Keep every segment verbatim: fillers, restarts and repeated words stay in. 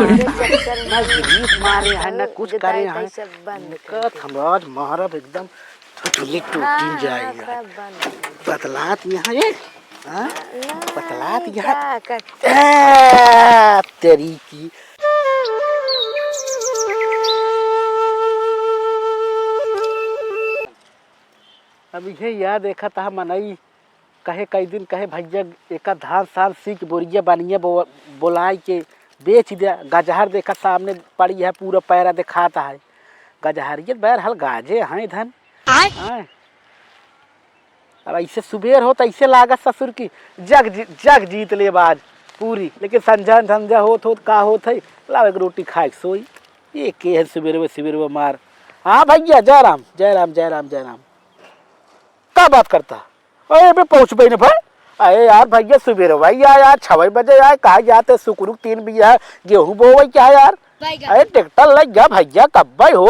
हमारे चक्कर में ना ग्रीस मारे हैं, ना कुछ करे हैं। सब बंद कर दे। कत हम आज मारब एकदम थुथुली टूटिन जाई। हाँ, सब बंद कर दे। बतलात यहाँ ये, हाँ? ना, बतलात ये यहाँ। क्या करते? ए, तेरी की। अब इहे याद देखा था मनई कहे कई दिन कहे, "भैया, एका धान सान सी के बोरिया बनिया बो-, बोलाइ के बेच द्या।" गजहर देखा सामने पड़ी है, पूरा पैरा देखात है। गजहरिये बैर हल गाजे हैं धन। आय। आय। अब ऐसे सुबेर हो त ऐसे लागत ससुर की जग जी-, जग जीत ले बाज पूरी, लेकिन संझा संझा होत होत का होत है, लाओ एक रोटी खाए के सोई। ये के है सुबेरवे सुबेरवे मार। हाँ भैया, जय राम, जय राम, जय राम, जय राम। का बात करता? अरे बे पहुँचबे न भाई। अरे यार भैया, सुबेरवा ही आया, छवे बजे आए, कहा जाते सुकरुक तीन बिया गेहूं बोवे क्या यार? अरे ट्रैक्टर लग गया भैया, कब भाई हो?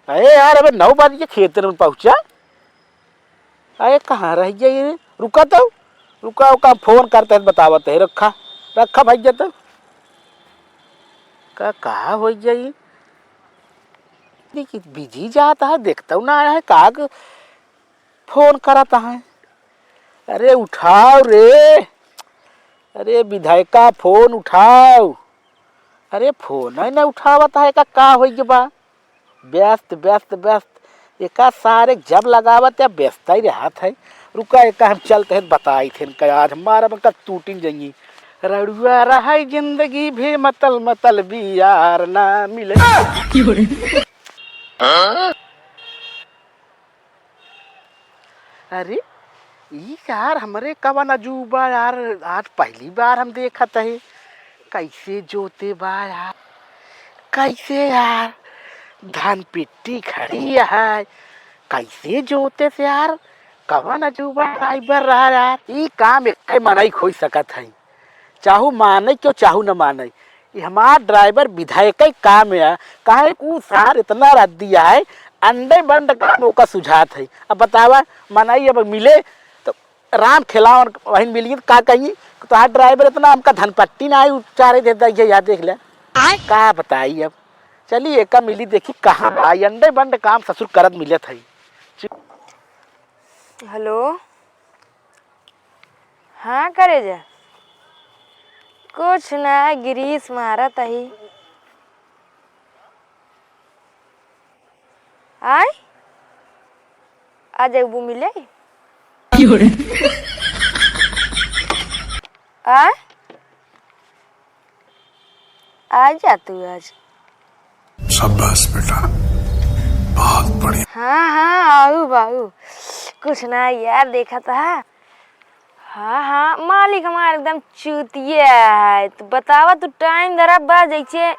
अरे यार, अबे नौ बज के खेत में पहुँचा। अरे कहाँ रह गया ये? रुका तो, रुका, रुका, फोन करते हैं, बतावत है। रखा, रखा भैया तो। का, कहा हो गया ये? देखी, बिजी जाता है, देखता हूँ ना आया है, का क-, फोन करता है। अरे उठाओ रे, अरे विधायका फोन उठाओ। अरे फोन ही ना उठावत है, का, का हो गया बा? व्यस्त, व्यस्त, व्यस्त। एका सारे जब लगावत या व्यस्त ही रहत है। रुका, एका हम चलते हैं, बताई थे इनका, आज हमारा मन का टूटिन जाइए। रड़ुआ रहाई जिंदगी भी मतल, मतल भी यार ना मिले। अरे, ई यार हमरे कवन अजूबा यार, आज पहली बार हम देखत है। कैसे जोते बा यार, कैसे यार, धान पिट्टी खड़ी है, कैसे जोते से यार, कवन अजूबा ड्राइवर रहा यार। ई काम एक मनई खोज सकत है। चाहू माने क्यों, चाहू न माने, ये हमार ड्राइवर विधायक ही काम है। काहे कि ऊ सार इतना रद्दी है, अंडे बंड काम ओका सुझात है। अब बतावा, मनई अब मिले तो राम खेलावन वहीं मिली तो का कही, तोहार ड्राइवर इतना हमका धनपट्टी ना आई, उचारे दे दे, ये याद देख ले। आय। का बताई अब, चली एका मिली, देखी कहाँ बा, अंडे बंड काम ससुर करत मिलत है। हेलो। हाँ करेजा, कुछ ना, ग्रीस मारत ही। आय, आ जाबू मिले। क्यों रे? आय, आ जा तू आज। शाबाश बेटा, बहुत बढ़िया। हाँ, हाँ, आऊ बाऊ। कुछ ना यार, देखा था। हाँ, हाँ, मालिक हमार एकदम चूतिया है। तू बतावा, तू टाइम धरा बा, जैसे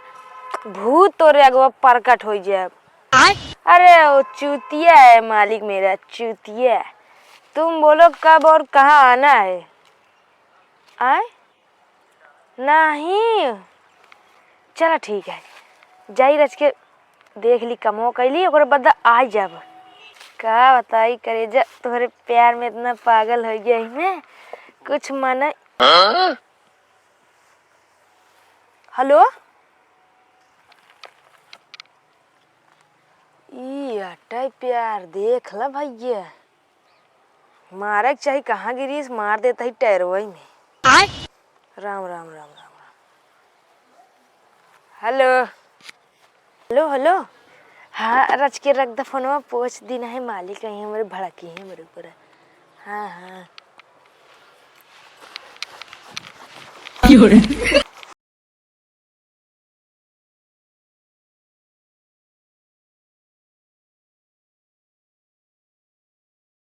भूत तोरे अगवा प्रकट हो जाए। आय? अरे, वो चूतिया है मालिक मेरा, चूतिया। तुम बोलो कब और कहाँ आना है? आय? नहीं। चला ठीक है, जाई रच के देख ली, कमो कैली, ओकरे बाद आई जाब। का बताई करेजा, तोहरे प्यार में इतना पागल हो गया ही मैं, कुछ माने। हेलो, ई अटै प्यार देख ल भैया, मारे के चाही, कहाँ गिरीस, मार देता ही टैरवई में। आय। राम, राम, राम, राम, राम। हेलो। हेलो, हेलो। हाँ, रच के रख द फोनवा, पोछ दिन है, मालिक है हमरे, भड़की है हमरे ऊपर। हाँ, हाँ।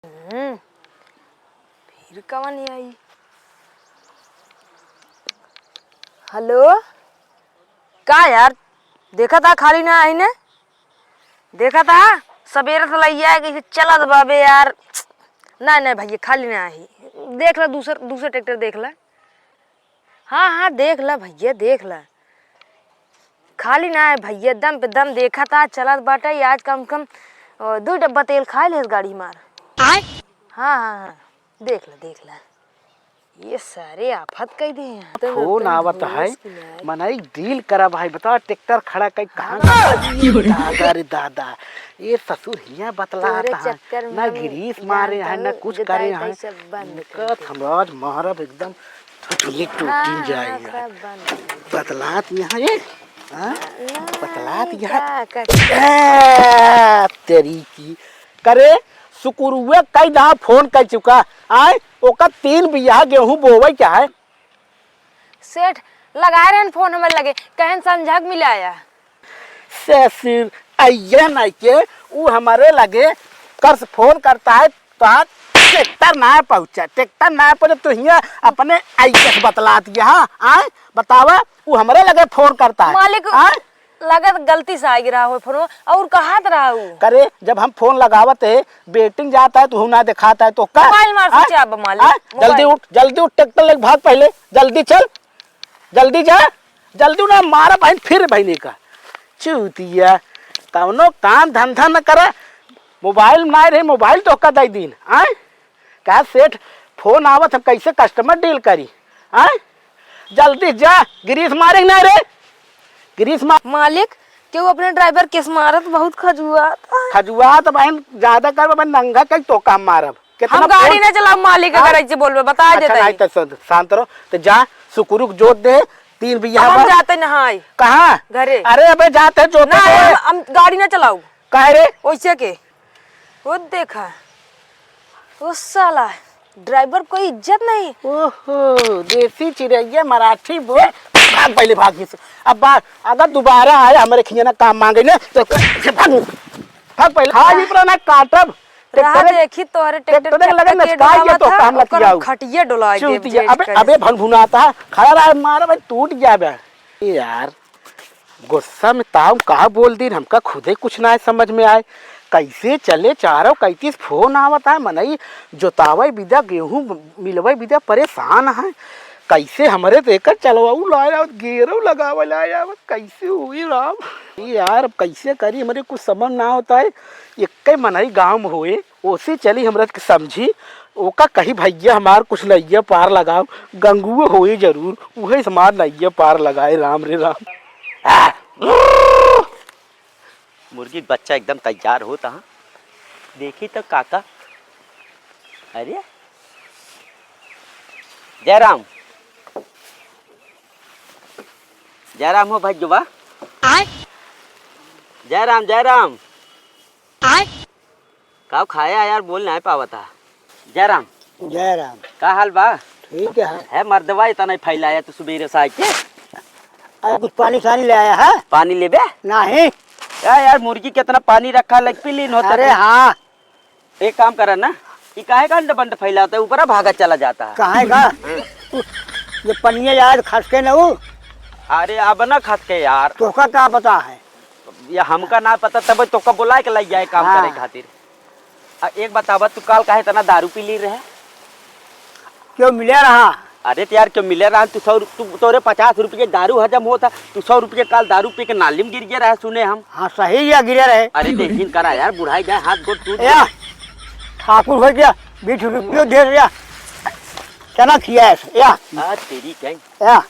हम्म, फिर कवन आई? हेलो, का यार, देखा था खाली ना आई ने? देखा था सबेरे से लैया है कि चलत बाबे यार। नहीं, नहीं भैया, खाली ना आई। देख ला दूसर, दूसर ट्रैक्टर देख ला। हाँ, हाँ, देख ला भैया, देख ला। खाली ना है भैया, दम पे दम देखा था, चलत बाटे आज कम से कम, अ, दो डब्बा तेल खा ले इस गाड़ी मार। आय? हाँ, हाँ, हाँ, देख ला, देख ला। ये सारे आफत कई दे हैं। फोन आवत है, मनई डील करा भाई, बता ट्रैक्टर खड़ा कई कहाँ गवा? दादा रे दादा, ये ससुर हियाँ बतलात है, ना ग्रीस मारे है, ना कुछ करे है। इनका त हम आज मारब एकदम, थुथुली टूटी जाए। बतलात यहाँ ये, हाँ? बतलात यहाँ। ए, तेरी की करे, सुकुरुए कई दहा फोन कर चुका, आए, ओकर तीन बियाह गेहूं बोवे के है। सेठ लगाए रहन फोन हमरे लगे, कहन संझक मिलाया। ससुर, अइया नहीं के, ऊ हमरे लगे कर से फोन करता है, तो आज ट्रैक्टर ना पहुँचा, ट्रैक्टर ना पहुँचा, तो हियाँ अपने अइया से बतलात गया, हाँ, आए, बतावा, ऊ हमरे लगे फोन करता है, मालिक, आए? लगत गलती से आइ रहा हो फोन, और कहत रहा ऊ। करे, जब हम फोन लगावत है, वेटिंग जाता है, तो ना दिखाता है, तो का? मोबाइल मार से आए? चाबा मालिक, आए? जल्दी मोबाइल। उठ, जल्दी उठ, ट्रैक्टर लेके भाग पहले, जल्दी चल, जल्दी जा, जल्दी ना मारा बहन, फिर बहनी का चूतिया, कौनो काम धंधा न करा, मोबाइल ना रहे, मोबाइल तो का दे दीन, आए? का सेठ फोन आवत, हम कैसे कस्टमर डील करी, आए? जल्दी जा, ग्रीस मारे ना रे, ग्रीस मार। मालिक, केहू अपने ड्राइवर केस मारत बहुत खजुआत है। खजुआत बहन ज्यादा कर, बहन नंगा कई तो काम मारब। कितना हम गाड़ी फोन ना चलाओ मालिक, अगर हाँ? ऐसे बोलबे, बता अच्छा, देता नहीं है। तो सुन, शांत रहो। तो जा, सुकुरु के जोत दे, तीन बियाह अब हम बा। जाते नहाई। कहाँ? घरे। अरे अबे जाते जोते ना, दे। हम, हम गाड़ी ना चलाऊ। काहे रे? वैसे के? वो देखा, वो साला ड्राइवर कोई इज्जत नहीं। ओहो, देसी चिरैया मराठी बोल। भाग पहले, भाग यहाँ से। अब बा-, अगर दोबारा आए हमरे खियाना काम मांगे ना, तो क-, भाग, भाग पहले। हाँ, ये पुराना काटब। राह ट्रैक्टर देखी तोहरे ट्रैक्टर ट्रैक्टर के लगे के नचकाई के डोलावा तो था, काम ओकर लतियाऊ। खटिया डोला दे चूतिया, जेठ अबे, करे। अबे भनभुनाता, खड़ा रहा, मारा भाई, टूट गया बे। ए यार, गुस्सा में ताऊ का बोल दीन, हमका खुदे कुछ ना समझ में आए। कैसे चले चारो, कैतीस फोन आवत है, मनई जोतावे बिदा, गेहूं मिलवे बिदा, परेशान है। कैसे हमरे तो एकर चलवाऊ लाया, गेरो लगावे लाया, कैसे हुई राम? ये यार, अब कैसे करी, हमरे कुछ समझ ना होता है। एक मनई गाँव में होए, ओसे चली हमरा के समझी, ओका कही, "भैया, हमार कुछ नैया पार लगाओ।" गंगुओ होई जरूर, उहे से हमार नैया पार लगाए, राम रे राम। आ! मुर्गी के बच्चा एकदम तैयार होत ह। देखी तो काका, अरे, जयराम, जयराम हो भाई जुबा। आय? जयराम, जयराम। आय? का खाया यार, बोल नाहीं पावत ह। जयराम। जयराम। का हाल बा? ठीक है। है मर्दवा, इतना ही फैलाया तू सुबेरे से आके। अरे कुछ पानी सानी ले आया है? पानी लेबे? नहीं। या यार, मुर्गी कितना पानी रखा, लग पी लीन होता अरे तू। हाँ। एक काम करा ना, ई काहे का अंड बंड फैलाता है, ऊपरा भागा चला जाता है। काहे का? ये पनिया यार खसके न ऊ। अरे अब ना खसके यार। तोका का पता है? या हमका ना पता, तब तोका बुलाए के लाई जाए काम हाँ। करे खातिर। आ, एक बतावा, तू काल काहे इतना दारू पी ली रहे? क्यों मिले रहा? अरे तो यार, क्यों मिले रहा? तू सौ रु-, तू, तोरे पचास रुपये दारू हजम होता, तू सौ रुपये काल दारू पी के नाली में गिर गया रहा, सुने हम। हाँ, सही है, गिरे रहे। अरे देखिन करा यार, बुढ़ाई जाए, हाथ गोड़ टूट या, जाए। ठाकुर हो गया, बीस रुपये दे दिया, चना खिया है, या। आ, तेरी कहीं। या।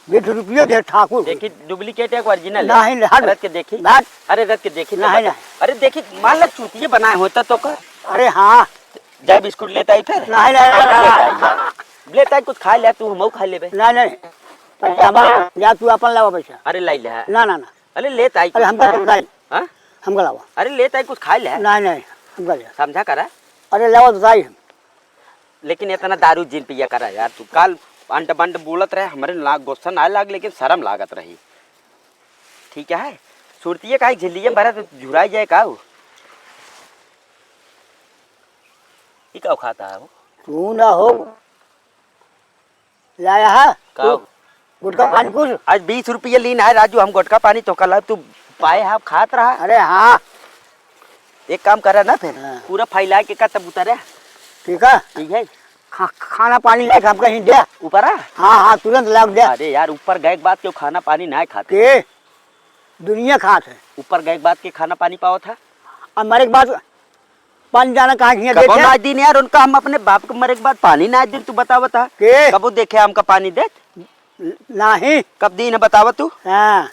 बीस रुपये दे ठाकुर। देखी, डुप्लीकेट है कि ओरिजिनल है? नहीं, नहीं, हट। रख के देखी। हट। अरे, रख के देखी तो नहीं, बता। नहीं। अरे, देखी, मान ला चूतिए बनाए होता तो का? अरे, हाँ। जा बिस्कुट लेता ही फिर। नहीं, नहीं, नहीं। लेता ही कुछ खा ले तू, हमहू खा लेबे। नहीं, नहीं। पैसा हमारा, जा तू अपन लावा पैसा। अरे, लाई ले। ना, ना, ना। अरे, लेता ही अरे, कुछ। हमका तो नहीं। हाँ? हमका लावा। अरे, लेता ही कुछ खा ले। नहीं, नहीं, हमका ले। समझा करा। अरे, लावा तो जाई हम। लेकिन इतना दारू जिन पिया करा यार तू। काल अंट बंट बोलत रहे, हमरे ना गुस्सा ना लाग, लेकिन शर्म लागत रही। ठीक है, सुरतिये काहे झिल्लिये में भरा तो झुराई जाए का हो? ई का खाता है वो? तू ना हो, लाया है? का तू हो? गुटखा पान कुछ? आज बीस रुपये लीन है राजू, हम गुटखा पानी तो कल तू पाए है, खात रहा। अरे हाँ। एक काम करा ना फिर, हाँ। पूरा फैला के का तब उतारे। ठीक है। ठीक है। खा-, खाना पानी लेके हमका ही दे। ऊपर आ? हाँ, हाँ, तुरंत लाग दे। अरे यार, ऊपर गए के बाद क्यों खाना पानी ना खाते? के? दुनिया खात है। ऊपर गए के बाद के खाना पानी पावत है? अब मरे के बाद पानी जाना कहाँ किया कबो देखे? ना दिन यार, उनका हम अपने बाप के मरे के बाद पानी ना दिन, तू बतावत है। के? कबो देखे हमका पानी देत? नाहीं। कब दिन है बतावा तू? हाँ।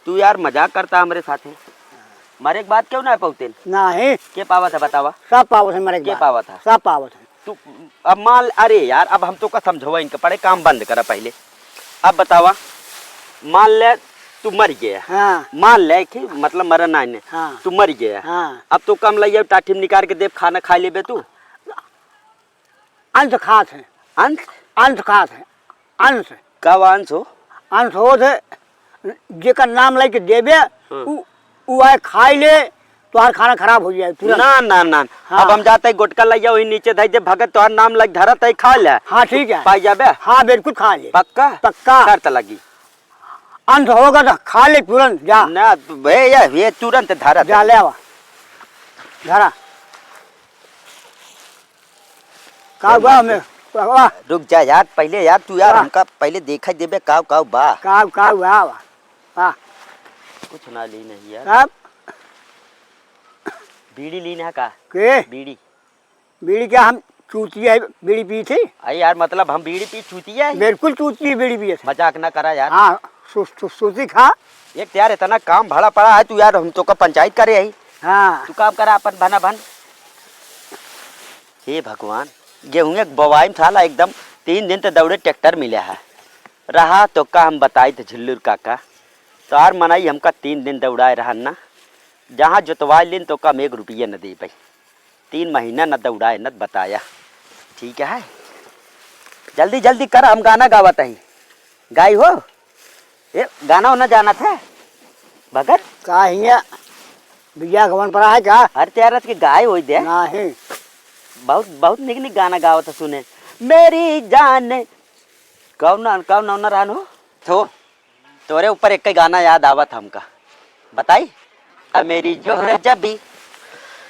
तू यार मजाक करता हमरे साथे। मरे के बाद क्यों ना पौते? नाहीं। के पावत है बतावा? सब पावत है मरे के के बाद। पावत है? सब पावत है। तू अब मान, अरे यार, अब हम तोका समझावा इनके पड़े, काम बंद करा पहले। अब बतावा, मान ले तू मर गया। हाँ। मान ले कि मतलब मरा ना ने। हाँ। तू मर गया। हाँ। अब तोका हम लइया टाठी में निकाल के देब, खाना खाइ लेबे तू? अंश खात है। अंश? अंश खात है। अंश। का बा अंश हो? अंश होत है, जेकर नाम लइके देबे, हाँ। उ, उ आए खाइ ले, तोहार खाना खराब होइ जाए तुरंत। ना, ना, ना। हाँ। अब हम जाते हैं, गोटका लइया वही नीचे धइ दे, भगत तोहार नाम लइके धरत है, खाइ ले। हाँ, ठीक है। पाइ जाबे? हाँ, बिल्कुल खाइ ले। पक्का? पक्का। शर्त लगी। अंश होगा तो खाइ ले तुरंत, जा। ना, तू, भे, ये, ये तुरंत धरत जा, है। ले आवा। धरा। का चल, हुआ मत हमें? कर। वाह। रुक जा यार, पहले यार, तू यार, वाह। हमका पहले देखा देबे, का, का बा? का, का हुआ? वाह। कुछ ना ली नहीं यार। अब? बीड़ी ली ना का? के? बीड़ी। बीड़ी क्या हम चूतिया है, बीड़ी पी थी? अरे यार, मतलब हम बीड़ी पी चूतिया है? बिल्कुल चूतिया बीड़ी पिए थे। मजाक ना करा यार। हाँ, सु-, सु-, सूती खा। एक तो यार इतना काम भड़ा पड़ा है, तू यार हम तोका पंचायत करे आई। हाँ। तू काम करा अपन भना भन। हे भगवान, गेहूँ एक बोवाई में साला एकदम तीन दिन ते दौड़े ट्रैक्टर मिले है। रहा तोका हम बताई थे झिल्लुर काका, तोहार मनई हमका तीन दिन दौड़ाए रहन ना, जहाँ जोतवाए लेन तोका हम एक रुपया न दे पाई। तीन महीना न दौड़ाए न बताया। ठीक है, जल्दी जल्दी कर, हम गाना गावत हई। गाई हो? ए, गाना वाना जानत है भगत? का हिया बिया गवन पड़ा है का? हर त्यारत के गाय होई दे। नाही। बहुत, बहुत निक निक गाना गावत है सुने। मेरी जान, कौन ना, कौन ना, ना रहन हो? थो, तोरे ऊपर एक गाना याद आवत हमका। बताई? अब मेरी जोहर जबी,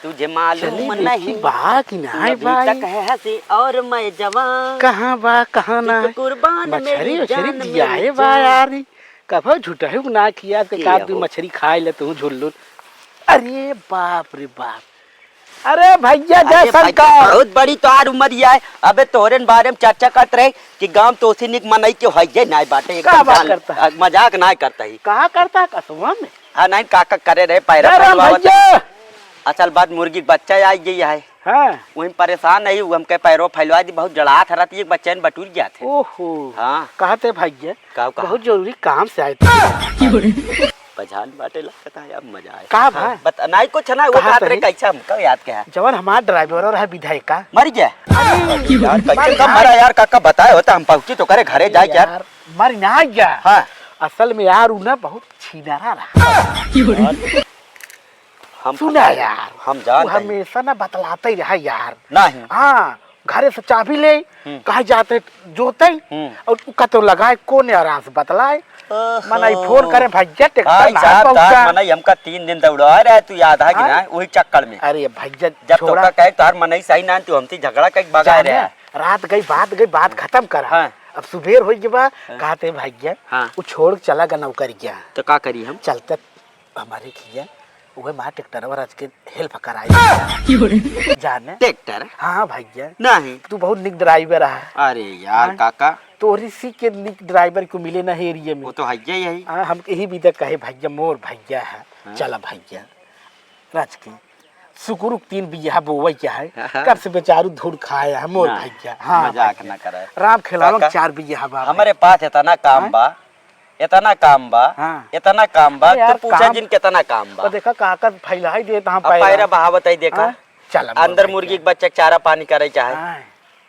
तुझे मालूम चली देखी नहीं। बा कि नाही अभी बा तक ई? है हंसी और मैं जवान। कहाँ बा, कहाँ ना तुझको है? कुर्बान मछरी मेरी उछरी जान दिया मेरी है बा जान। यार, ई कभो झुटहू ना किया, के के का तू हो? मछरी खाए ले तू झुल्लू। अरे बाप रे बाप। अरे भैया, जय अरे भैया, शंकर। बहुत बड़ी तोहार उमरिया है। अबे तोहरे बारे में चर्चा करत रहे कि गांव तोसी निक मनई के होइए नाय बाटे, का एकदम बात जान, करता है? अ, मजाक नाय करता ही। कहाँ करता है कसुआ में? हाँ, नहीं, काका करे रहे, पैरा जय राम फैलवावत भैया। है। असल बात मुर्गी के बच्चा आई गई है। हाँ। वहीं परेशान नहीं, वो हमके पैरो फैलवा दी, बहुत जड़ात हरत, एक बच्चा ने बटुर गया थे। ओहो। हाँ। कहा थे भैया? का कहा? बहुत जरूरी काम से आए थे। पहचान बाटे लगता है, अब मजा आए। का हाँ, भाई? बता, नहीं कुछ ना, वो कहा बात रे, सही? कैसे हमका याद क्या है? जवन हमार ड्राइवर और है विधायका। मर गया? अरे, यार, कैसे मर कब गया। मरा यार, काका बताए होता, हम पहुंची तो करे घरे जाए यार। यार, मर ना गया। हाँ। असल में यार, उ ना बहुत छीनारा रहा। हम सुना पता है, यार, हम जानते हैं। हमेशा ना बतलाते ही रहा यार। नहीं। हाँ, घरे से चाबी ले, हम्म। कहाँ जाते जोते, हम्म। और उ कतो लगाए, कौन आराम से बतलाए। ओहो। मनई फोन करे, "भैया, ट्रैक्टर भाई ना साहब, पहुँचा।" तार मनई हमका तीन दिन दौड़ा रहे, तू याद है कि हाँ? ना, वही चक्कर में। अरे भैया, जब छोड़ा। तोका कहे, "तार मनई सही ना, तू हमसे झगड़ा करके भगा जाने, रहे।" रात गई, बात गई, बात खत्म करा। हाँ। अब सुबेर हो गया बा, हाँ। कहते, "भैया, हाँ। वो छोड़ के चला गया नौकरी क्या?" तो का करी हम? चलते हमारे खिया, उहे माँ ट्रैक्टरवा रच के हेल्प कराई। जाने? ट्रैक्टर? हाँ, हाँ, भैया। नहीं। तू बहुत निक ड्राइवर है। अरे यार, हाँ? काका। तोरी सी के निक ड्राइवर को मिले ना एरिया में। वो तो है ही है। हाँ, हम यही विदा कहे, "भैया, मोर भैया है। हाँ। चला भैया।" रच के। सुकुरुक तीन बिया बोवई क्या है? हाँ, हाँ। कब से बेचारू धूड़ खाए है, मोर ना, भैया। हाँ, मजाक भैया। ना करे। राम खेलावन काका, चार बिया बाप है। हमारे पास इतना काम हाँ? बा। इतना काम बा, हाँ। इतना काम बा, अरे तू यार, पूछा काम जिन कितना काम बा। तो देखा, काकर फैलाई देत हम अब पैरा। पैरा बहावत है, देखा। हाँ, चल, अब अंदर बोल मुर्गी भैया। के बच्चा के चारा पानी करे चाहे। हाँ।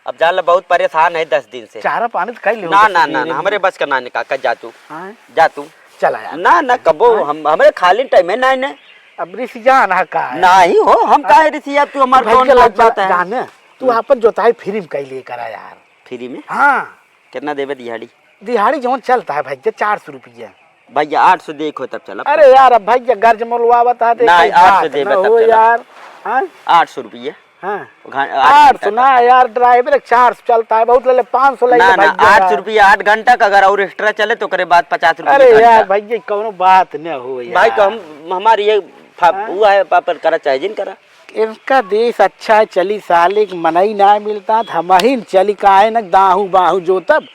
अब जान ला, बहुत परेशान है दस दिन से। चारा पानी तो कर ले, ना, बस ना, ना, मेरे ना, में। हमरे बस का ना निकाल कर जा तू। हाँ। जा तू। चला यार। ना, ना, कबो हाँ। हम, हमरे खाली टाइम है, ना, ना। अब रिसियान है का है? नहीं हो, हम हाँ। काहे रिसिया, तू हमार भाई कौन के लग लग जाता है? जाने, तू हम्म। अपन जोताई फ्री में कर लिए करा यार। फ्री में? हाँ। कितना देबे दिहाड़ी? दिहाड़ी जौन चलता है भैया, चार सौ रुपया। भैया, आठ सौ देखो तब चलब। अरे यार, अब भैया गर्ज मोलवावत है, ना, देखो, आठ सौ बात देबे ना तब हो चलब। यार। हाँ? आठ सौ रुपया। हाँ। घ-, आठ आठ सौ घंटा ना का। यार, ड्राइवर एक चार सौ चलता है, बहुत ले ले पाँच सौ ले ना, ले ना, भैया आठ सौ यार। रुपया आठ घंटा का, अगर और एक्स्ट्रा चले तो करे बाद पचास रुपया अरे घंटा। यार भैया, कौनो बात न हो यार। भाई, तो हम, हमारी ये फा-, हाँ? हुआ है, पापड़ करा चाहे जिन करा। इनका देश अच्छा है, चली साले के मनई ना मिलता, त हमहिन चली काहे न दाहू बाहू जोतब,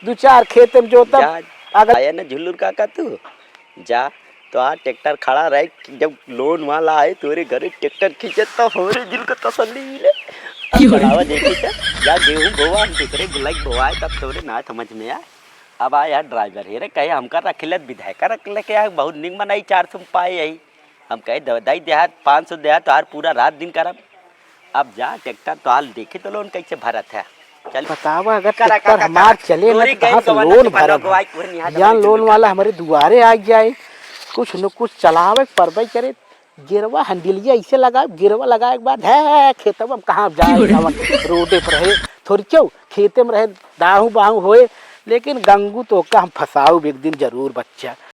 दू चार खेते में जोतब। जा, अगर आया ना झुल्लुर काका तू, जा, तो आ ट्रैक्टर खड़ा रहे, जब लोन वाला आए तोरे घरे ट्रैक्टर खींचे, तब हमरे दिल को तसल्ली मिले। अब चलावा देखी तो, जा गेहूं बोवा, हम दूसरे बुलाई बोवाए, तब तोरे ना समझ में आए। अब आ यार ड्राइवर हे रे, कहे हमका रख ले, विधायका रख लेके आए, बहुत निक मनई चार सौ पाए यही। हम कहे, "द-, दई देहा, पाँच सौ देहा, तोहार पूरा रात दिन करब।" अब जा, ट्रैक्टर तो हाल देखे तो लोन कैसे भरत है। चल। बतावा, अगर करा, ट्रैक्टर करा, हमार करा। चले ना, तोरी तो कहाँ से लोन भरब? जान लोन वाला हमारे दुआरे आ जाए, कुछ न कुछ चलावे, परबे करे। गिरवा हंडिलिया ऐसे लगाए, गिरवा लगाए के बाद, है, खेतवा में कहाँ जाए, रोडे पर रहे, थोड़ी क्यों, खेते में रहे, दाहू बाहू होए, लेकिन गंगू तो का हम फंसाऊ एक दिन जरूर, बच्चा।